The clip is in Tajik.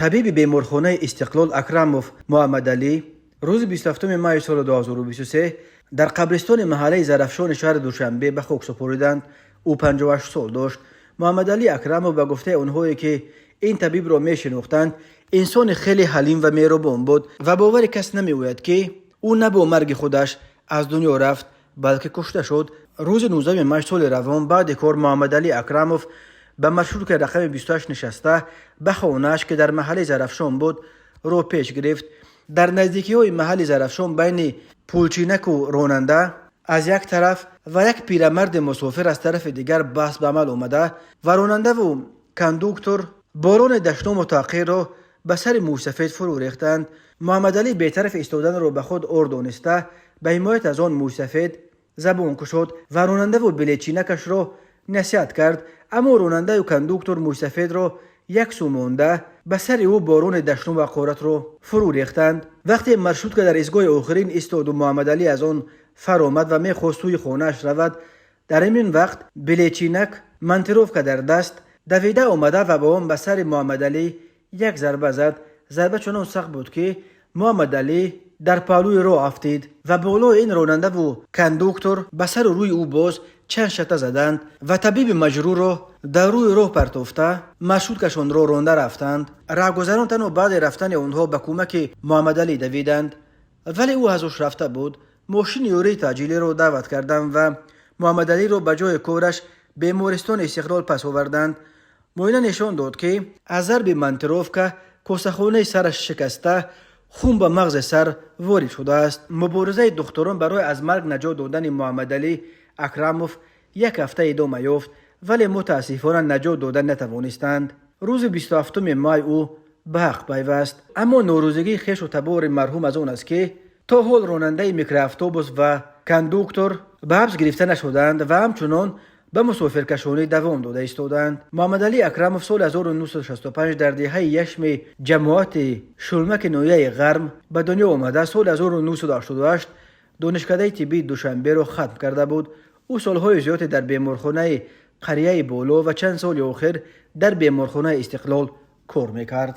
Табиби беморхонаи «Истиқлол» Акрамов Муҳаммадалӣ рӯзи 27 майи соли 2023 дар қабристони маҳаллаи Зарафшони шаҳри Душанбе ба хок супориданд. Ӯ 58 сол дошт. Муҳаммадалӣ Акрамов, ба гуфтаи онҳое, ки ин табибро мешинохтанд, инсони хеле ҳалим ва меҳрубон буд ва бовари кас намеояд, ки ӯ на бо марги худаш аз дунё рафт, балки кушта шуд. Рӯзи 19 май соли равон баъди кор Муҳаммадалӣ Акрамов ба маршруткаи рақами 28 нишаста, ба хонааш, ки дар маҳаллаи Зарафшон буд, роҳ пеш гирифт. Дар наздикиҳои маҳалли Зарафшон байни пулчинаку ронанда аз як тараф ва як пирамарди мусофир аз тарафи дигар баҳс ба амал омада ва ронандаву кондуктор борони дашному таҳқирро ба сари мӯйсафед фурӯ рехтанд. Муҳаммадалӣ бетараф истоданро ба худ ор дониста, ба ҳимоят аз он мӯйсафед забон кушод ва ронандаву билетчинакашро насиҳат кард. Аммо ронандаю кондуктор мӯйсафедро як сӯ монда, ба сари ӯ борони дашному ҳақоратро фурӯ рехтанд. Вақте маршрутка дар истгоҳи охирин истоду Муҳаммадалӣ аз он фаромад ва мехост сӯи хонааш равад, дар ҳамин вақт билетчинак, монтировка дар даст, давида омада ва бо он ба сари Муҳаммадалӣ як зарба зад. Зарба чунон сахт буд, ки Муҳаммадалӣ дар паҳлӯи роҳ афтид ва болои ин ронандаву кондуктор ба сару рӯи ӯ боз чанд шата заданд ва табиби маҷрӯҳро дар рӯи роҳ партофта, маршруткашонро ронда рафтанд. Раҳгузарон танҳо баъди рафтани онҳо ба кӯмаки Муҳаммадалӣ давиданд, вале ӯ аз ҳуш рафта буд. Мошини ёрии таъҷилиро даъват карданд ва Муҳаммадалиро ба ҷои кораш, бемористони «Истиқлол», пас оварданд. Муоина нишон дод, ки аз зарби монтировка косахонаи сараш шикаста, хун ба мағзи сар ворид шудааст. Муборизаи духтурон барои аз марг наҷот додани Муҳаммадалӣ Акрамов як ҳафта идома ёфт, вале мутаассифона наҷот дода натавонистанд. Рӯзи 27 май ӯ ба ҳақ пайваст. Аммо норӯзигии хешу табори марҳум аз он аст, ки то ҳол ронандаи микроавтобус ва кондуктор ба ҳабс гирифта нашуданд ва ҳамчунон ба мусофиркашонӣ давом дода истодаанд. Муҳаммадалӣ Акрамов соли 1965 дар деҳаи Яшми ҷамоати Шулмаки ноҳияи Ғарм ба дунё омада, соли 1988 Донишкадаи тиббии Душанберо хатм карда буд. Ӯ солҳои зиёде дар беморхонаи Қарияи Боло ва чанд соли охир дар беморхонаи «Истиқлол» кор мекард.